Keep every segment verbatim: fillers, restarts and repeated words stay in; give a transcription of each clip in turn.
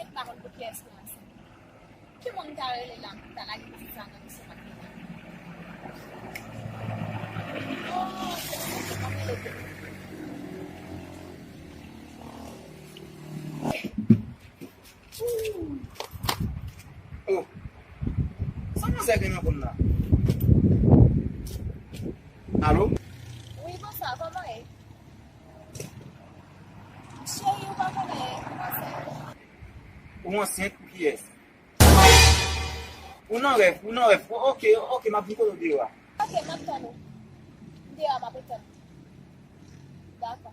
M pa konn pou kiyès mwen ansent. Ki moun m ta rele la pou m ta lage pitit sa nan misye m ap rele? Oh, se misye ki konn rele tou. Oh. Sa manzè gen nan kòm la? Alo? Wi, bonswa, kòman ye? Cheri, ou pa konnen, ou ansent. Ou ansent pou kiyès? Ou nan rèv, ou nan rèv. O-, oke, oke, m ap vin kote w deyò a. Oke, m ap tann ou. M deyò a, m ap tann ou. Dakò.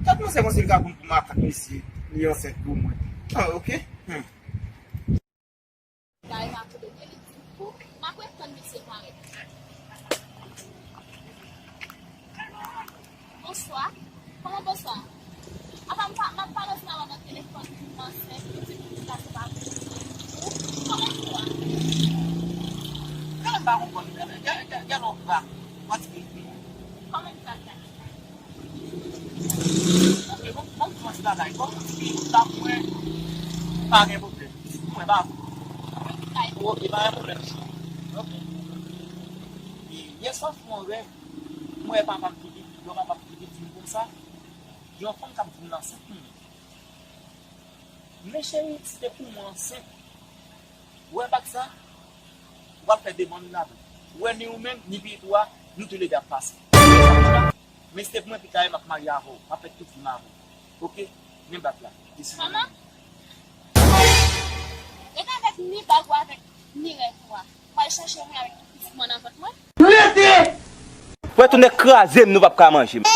Gad manzè konsi l ka konn pou makak mesye, li ansent pou mwen. Ah, oke. Hmm. Gade m ap kote l ye, li di m pou m ap ret tann mesye parèt. Bonswa. Kòman bonswa? Apa m pa, m ap pale ansanm avè w nan telefòn, ou di m ansent, ou di m pitit la se pa pou ou. Kòman pou a? Gade m pa konprann. Gade, gade, gade, gade yon gra. Fatigué. Kòman m fè sa? Ok, bon, bon, bon, ti bagay. Bon, ti bagay pou mwen, pa gen pwoblèm. Ti pou mwen, pa pou. Ok, pa gen pwoblèm. Ok. E yè swa m fè yon rèv, mwen papa m ki di, yon papa m ki di m konsa, yon fanm k ap di m l ansent pou mwen. Men cheri, si te pou mwen ansent, ou wè bak sa, w ap fè demann ladan. Ou wè ni ou menm, ni pitit ou a, nou toulede ap pase. Men si te pou mwen, pita m ap marye avè w, m ap fè tout vi m avè w. Oke? Men bak la. Desi mwen. Manman, ret avèk ni bag ou avèk ni rèv ou a. Ou al chache mwen avèk tout pitit mwen nan vant mwen. Rete! Frè, tou nèg kraze m, nou p ap ka manje m.